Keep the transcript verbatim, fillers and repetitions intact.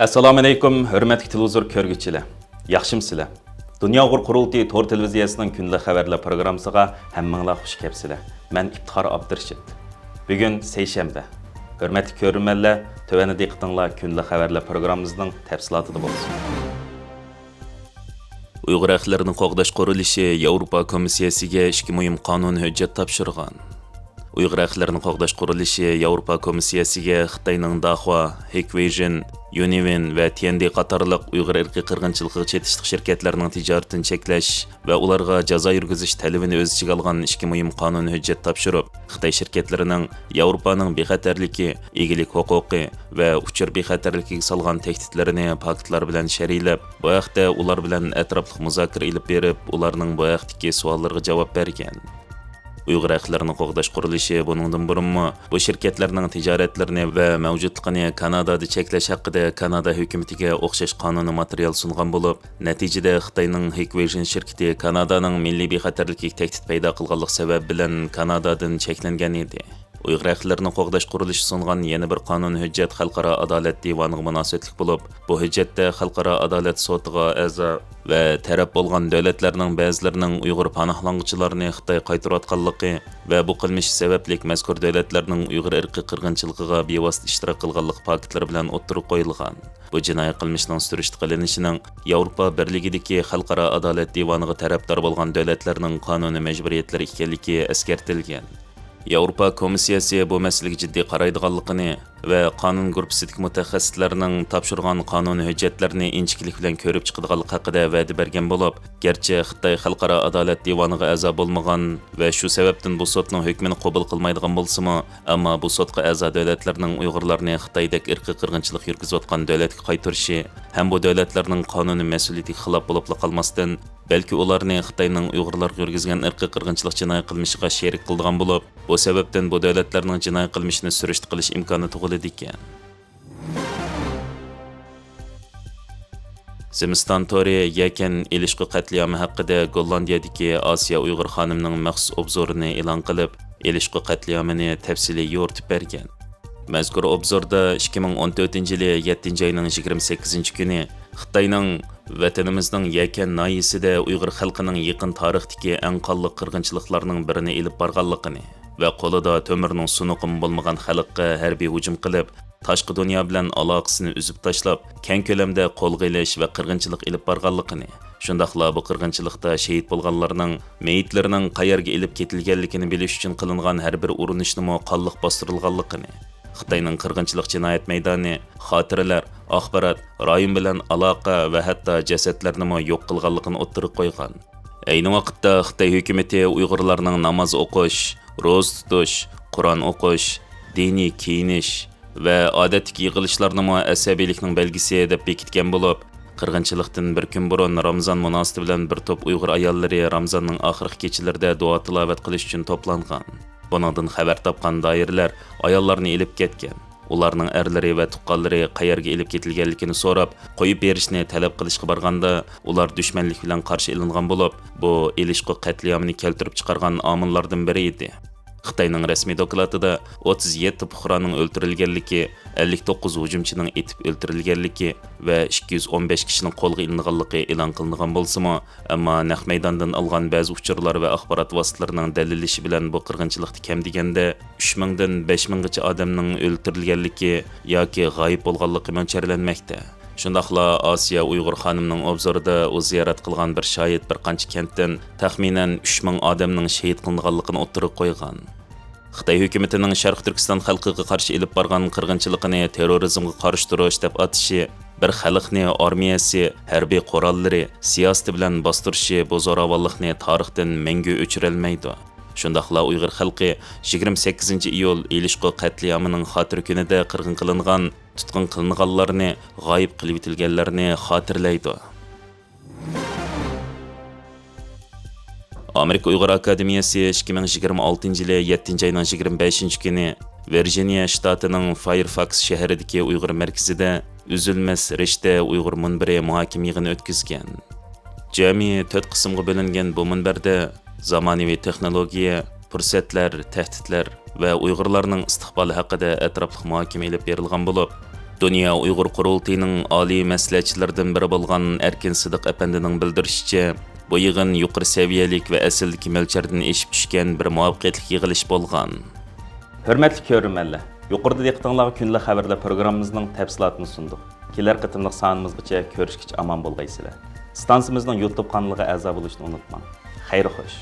ئەسسالامۇئەلەيكۇم، ھۆرمەتلىك تېلېۋىزور كۆرگۈچىلەر. ياخشىمۇسىلەر؟ دۇنيا ئۇيغۇر قۇرۇلتىيى تور تېلېۋىزىيەسىنىڭ كۈندىلىك خەۋەرلەر پروگراممىسىغا ھەممىڭلار خۇش كەپسىلەر. مەن ئىپتىخار ئابدۇرېشىت. بۈگۈن سەيشەنبە. ھۆرمەتلىك كۆرۈرمەنلەر، تۆۋەندە دىققىتىڭلار كۈندىلىك خەۋەرلەر پروگراممىمىزنىڭ تەپسىلاتىدا بولسۇن. ئۇيغۇر ھەقلىرىنى قوغداش قۇرۇلۇشى ياۋروپا كومىسسىيەسىگە ئىككى مۇھىم قانۇن ھۆججەت تاپشۇرغان. ئۇيغۇر ھەقلىرىنى قوغداش قۇرۇلۇشى ياۋروپا كومىسسىيەسىگە خىتاينىڭ داخۇا، ھىكۋېيژىن، يۇنىۋېن ۋە تيەندې قاتارلىق ئۇيغۇر ئىرقىي قىرغىنچىلىقىغا چېتىشلىق شىركەتلەرنىڭ تىجارىتىنى چەكلەش ۋە ئۇلارغا جازا يۈرگۈزۈش تەلىپىنى ئۆز ئىچىگە ئالغان ئىككى مۇھىم قانۇن ھۆججەت تاپشۇرۇپ، خىتاي شىركەتلىرىنىڭ ياۋروپانىڭ بىخەتەرلىكى، ئىگىلىك ھوقۇقى ۋە ئۇچۇر بىخەتەرلىكىگە سالغان تەھدىتلىرىنى پاكىتلار بىلەن شەرھلەپ، بۇ ھەقتە ئۇلار بىلەن ئەتراپلىق مۇزاكىرە ئېلىپ بېرىپ، ئۇلارنىڭ بۇ ھەقتىكى سوئاللىرىغا جاۋاب بەرگەن. ئۇيغۇر ھەقلىرىنى قوغداش قۇرۇلۇشى بۇنىڭدىن بۇرۇنمۇ بۇ شىركەتلەرنىڭ تىجارەتلىرىنى ۋە مەۋجۇتلۇقىنى كانادادا چەكلەش ھەققىدە كانادا ھۆكۈمىتىگە ئوخشاش قانۇنىي ماتېرىيال سۇنغان بولۇپ، نەتىجىدە خىتاينىڭ ھىكۋېيژىن شىركىتى كانادانىڭ مىللىي بىخەتەرلىكىگە تەھدىت پەيدا قىلغانلىق سەۋەبى بىلەن كانادادىن چەكلەنگەن ئىدى. ئۇيغۇر ھەقلىرىنى قوغداش قۇرۇلۇشى سۇنغان يەنە بىر قانۇن ھۆججەت خەلقئارا ئادالەت دىۋانىغا مۇناسىۋەتلىك بولۇپ، بۇ ھۆججەتتە خەلقئارا ئادالەت سوتىغا ئەزا ۋە تەرەپ بولغان دۆلەتلەرنىڭ بەزىلىرىنىڭ ئۇيغۇر پاناھلانغۇچىلارنى خىتاي قايتۇرۇۋاتقانلىقى ۋە بۇ قىلمىشى سەۋەبلىك مەزكۇر دۆلەتلەرنىڭ ئۇيغۇر ئىرقىي قىرغىنچىلىقىغا بىۋاسىتە ئىشتىراك قىلغانلىقى پاكىتلىرى بىلەن ئوتتۇرىغا قويۇلغان. بۇ جىنايى قىلمىشنىڭ سۈرۈشتە قىلىنىشىنىڭ ياۋروپا بىرلىكىدىكى خەلقئارا ئادالەت دىۋانىغا تەرەپدار بولغان دۆلەتلەرنىڭ قانۇنىي مەجبۇرىيەتلىرى ئىكەنلىكى ئەسكەرتىلگەن. ياۋروپا كومىسسىيەسى بۇ مەسىلىگە جىددىي قارايدىغانلىقىنى ۋە قانۇن گۇرۇپپىسىدىكى مۇتەخەسسىسلەرنىڭ تاپشۇرغان قانۇنىي ھۆججەتلەرنى ئىنچىكىلىك بىلەن كۆرۈپ چىقىدىغانلىقى ھەققىدە ۋەدە بەرگەن بولۇپ، گەرچە خىتاي خەلقئارا ئادالەت دىۋانىغا ئەزا بولمىغان ۋە شۇ سەۋەبتىن بۇ سوتنىڭ ھۆكمىنى قوبۇل قىلمايدىغان بولسىمۇ، ئەمما بۇ سوتقا ئەزا دۆلەتلەرنىڭ ئۇيغۇرلارنى خىتايدەك ئىرقىي قىرغىنچىلىق يۈرگۈزۈۋاتقان دۆلەتكە قايتۇرۇشى ھەم بۇ دۆلەتلەرنىڭ قانۇنىي مەسئۇلىيىتىگە خىلاپ بولۇپلا قالماستىن، بەلكى ئۇلارنى خىتاينىڭ ئۇيغۇرلارغا يۈرگۈزگەن ئىرقىي قىرغىنچىلىق جىنايى قىلمىشىغا شېرىك قىلىدىغان بولۇپ، بۇ سەۋەبتىن بۇ دۆلەتلەرنىڭ جىنايى قىلمىشىنى سۈرۈشتە قىلىش ئىمكانى تۇغۇلىدىكەن. زىمىستان تورى يەكەن ئېلىشقۇ قەتلىئامى ھەققىدە گوللاندىيەدىكى ئاسىيا ئۇيغۇر خانىمىنىڭ مەخسۇس ئوبزورىنى ئېلان قىلىپ، ئېلىشقۇ قەتلىئامىنى تەپسىلىي يورۇتۇپ بەرگەن. مەزكۇر ئوبزوردا ئىككى مىڭ ئون تۆتىنچى يىلى يەتتىنچى ئاينىڭ يىگىرمە سەككىزىنچى كۈنى خىتاينىڭ ۋەتىنىمىزنىڭ يەكەن ناھىيىسىدە ئۇيغۇر خەلقىنىڭ يېقىن تارىختىكى ئەڭ قانلىق قىرغىنچىلىقلارنىڭ بىرىنى ئېلىپ بارغانلىقىنى ۋە قولىدا تۆمۈرنىڭ سۇنۇقىمۇ بولمىغان خەلققە ھەربىي ھۇجۇم قىلىپ، تاشقى دۇنيا بىلەن ئالاقىسىنى ئۈزۈپ تاشلاپ، كەڭ كۆلەمدە قولغا ئېلىش ۋە قىرغىنچىلىق ئېلىپ بارغانلىقىنى، شۇنداقلا بۇ قىرغىنچىلىقتا شېھىت بولغانلارنىڭ مېيىتلىرىنىڭ قەيەرگە ئېلىپ كېتىلگەنلىكىنى بىلىش ئۈچۈن قىلىنغان ھەر بىر ئۇرۇنۇشنىمۇ قانلىق باستۇرۇلغانلىقىنى، خىتاينىڭ قىرغىنچىلىق جىنايەت مەيدانى، خاتىرىلەر، ئاخبارات، رايون بىلەن ئالاقە ۋە ھەتتا جەسەتلەرنىمۇ يوق قىلغانلىقىنى ئوتتۇرىغا قويغان. ئەينى ۋاقىتتا خىتاي ھۆكۈمىتى ئۇيغۇرلارنىڭ ناماز ئوقۇش، روزا تۇتۇش، قۇرئان ئوقۇش، دىنىي كىيىنىش ۋە ئادەتتىكى يىغىلىشلارنىمۇ ئەسەبىيلىكنىڭ بەلگىسى دەپ بېكىتكەن بولۇپ، قىرغىنچىلىقتىن بىر كۈن بۇرۇن رامىزان مۇناسىۋىتى بىلەن بىر توپ ئۇيغۇر ئاياللىرى رامىزاننىڭ ئاخىرقى كېچىلىرىدە دۇئا تىلاۋەت قىلىش ئۈچۈن توپلانغان. بۇنىڭدىن خەۋەر تاپقان دائىرىلەر ئاياللارنى ئېلىپ كەتكەن. ئۇلارنىڭ ئەرلىرى ۋە تۇغقانلىرى قەيەرگە ئېلىپ كېتىلگەنلىكىنى سوراپ، قويۇپ بېرىشنى تەلەپ قىلىشقا بارغاندا، ئۇلار دۈشمەنلىك بىلەن قارشى ئېلىنغان بولۇپ، بۇ ئېلىشقۇ قەتلىئامىنى كەلتۈرۈپ چىقارغان ئامىللاردىن بىرى ئىدى. خىتاينىڭ رەسمىي دوكلاتىدا ئوتتۇز يەتتە پۇقرانىڭ ئۆلتۈرۈلگەنلىكى، ئەللىك توققۇز ھۇجۇمچىنىڭ ئېتىپ ئۆلتۈرۈلگەنلىكى ۋە ئىككى يۈز ئون بەش كىشىنىڭ قولغا ئېلىنغانلىقى ئېلان قىلىنغان بولسىمۇ، ئەمما نەق مەيداندىن ئالغان بەزى ئۇچۇرلار ۋە ئاخبارات ۋاسىتىلىرىنىڭ دەلىللىشى بىلەن، بۇ قىرغىنچىلىقتا كەم دېگەندە ئۈچ مىڭدىن بەش مىڭغىچە ئادەمنىڭ ئۆلتۈرۈلگەنلىكى ياكى غايىب بولغانلىقى مۆلچەرلەنمەكتە. شۇنداقلا ئاسىيە ئۇيغۇر خانىمنىڭ ئوبزورىدا ئۇ زىيارەت قىلغان بىر شاھىت بىر قانچە كەنتتىن تەخمىنەن ئۈچ مىڭ ئادەمنىڭ شېھىت قىلىنغانلىقىنى ئوتتۇرىغا قويغان. خىتاي ھۆكۈمىتىنىڭ شەرقىي تۈركىستان خەلقىگە قارشى ئېلىپ بارغان قىرغىنچىلىقىنى تېررورىزمغا قارشى تۇرۇش دەپ ئاتىشى، بىر خەلقنى ئارمىيەسى، ھەربىي قوراللىرى، سىياسىتى بىلەن باستۇرۇشى بۇ زوراۋانلىقنى تارىختىن مەڭگۈ ئۆچۈرەلمەيدۇ. شۇنداقلا ئۇيغۇر خەلقى يىگىرمە سەككىزىنچى ئىيۇل ئېلىشقۇ قەتلىئامىنىڭ خاتىرە كۈنىدە قىرغىن قىلىنغان، تۇتقۇن قىلىنغانلارنى، غايىب قىلىۋېتىلگەنلەرنى خاتىرىلەيدۇ. ئامېرىكا ئۇيغۇر ئاكادېمىيەسى ئىككى مىڭ يىگىرمە ئالتىنچى يىلى يەتتىنچى ئاينىڭ يىگىرمە بەشىنچى كۈنى ۋىرجىنىيە شتاتىنىڭ فايرفاكس شەھىرىدىكى ئۇيغۇر مەركىزىدە ئۈزۈلمەس رىشتە ئۇيغۇر مۇنبىرى مۇھاكىمە يىغىنى ئۆتكۈزگەن. جەمئىي تۆت قىسىمغا بۆلۈنگەن بۇ مۇنبەردە زامانىۋى تېخنولوگىيە، پۇرسەتلەر، تەھدىتلەر ۋە ئۇيغۇرلارنىڭ ئىستىقبالى ھەققىدە ئەتراپلىق مۇھاكىمە ئېلىپ بېرىلغان بولۇپ، دۇنيا ئۇيغۇر قۇرۇلتىيىنىڭ ئالىي مەسلىھەتچىلىرىدىن بىرى بولغان ئەركىن سىدىق ئەپەندىنىڭ بىلدۈرۈشىچە، بۇ يىغىن يۇقىرى سەۋىيەلىك ۋە ئەسلىدىكى مۆلچەردىن ئېشىپ چۈشكەن بىر مۇۋەپپەقىيەتلىك يىغىلىش بولغان. ھۆرمەتلىك كۆرۈرمەنلەر، يۇقىرىدا دىققىتىڭلارغا كۈندىلىك خەۋەرلەر پروگراممىمىزنىڭ تەپسىلاتىنى سۇندۇق. كېلەر قېتىملىق سانىمىزغىچە كۆرۈشكىچە ئامان بولغايسىلەر. ئىستانسىمىزنىڭ يۇتۇب قانىلىغا ئەزا بولۇشنى ئۇنتۇماڭ. خەير خوش.